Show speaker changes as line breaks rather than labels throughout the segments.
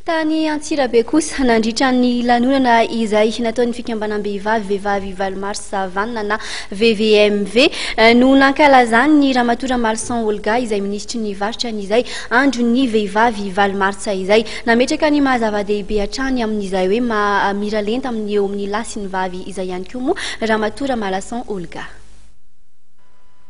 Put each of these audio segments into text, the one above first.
Tany Antsirabe kosa, nandritra ny lanonana izay nataon'ny fikambanam-behivavy Vehivavy Valo Marsa Vanona na VVMV no nankalazany ny Ramatoa Ramalison Olga izay minisitry ny varotra ny izay andron'ny vehivavy valo martsa izay. Nametraka ny maha zava-dehibe hatrany amin'izay hoe maha miralenta amin'ny eo amin'ny lahy sy ny vavy izay ihany koa moa Ramatoa Ramalason Olga.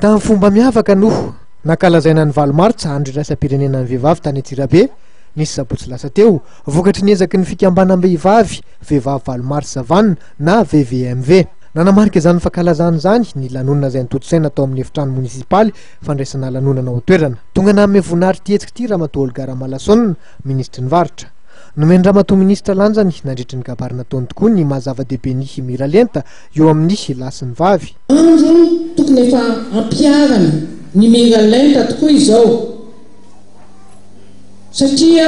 Tamin'ny fomba miavaka no nankalazaina ny valo martsa, andro iraisam-pirenena ny vehivavy tany Antsirabe. Ny sabotsy lasa teo, vokatry ny ezaky ny fikambanam-behivavy, Vehivavy Valo Marsa Vanona na VVMV. Nanamarika izany fankalazana izany ny lanonana izay notontosaina tao amin'ny efitrano monisipaly fandraisana lanonana ao an-toerana. Tonga nanome voninahitra ity hetsika ity Ramatoa Olga Ramalason, minisitry ny Varotra. Nomen-dRamatoa Minisitra lanjany nandritry ny kabary nataony tokoa ny maha zava-dehibe ny miralenta eo amin'ny lahy sy ny vavy.
Andro tokony efa hampiharana ny miralenta tokoa izao. Satria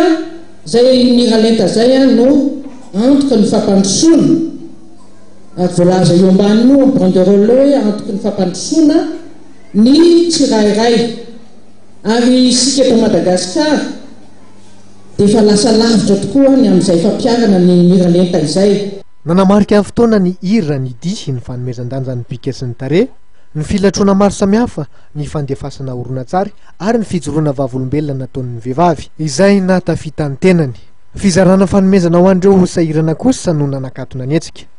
zay miralenta zay no antoka ny fampandrosoana, ary voalaza eo ambany io amin'ny banderole eo hoe antoky ny fampandrosoana ny tsirairay. Ary isika eto Madagasikara dia efa lasa lavitra tokoa ny amin'izay fampiharana ny miralenta izay.
Nanamarika ny fotoana ny hira, ny dihy, ny fanomezan-danja ny bika sy ny tarehy, ny filatroana maro samihafa, ny fandefasana horonantsary ary ny fijoroana vavolombelona nataon'ny vehivavy izay nahatafita ny tenany. Fizarana fanomezana ho an'ireo sahirana kosa no nanakatona ny hetsika.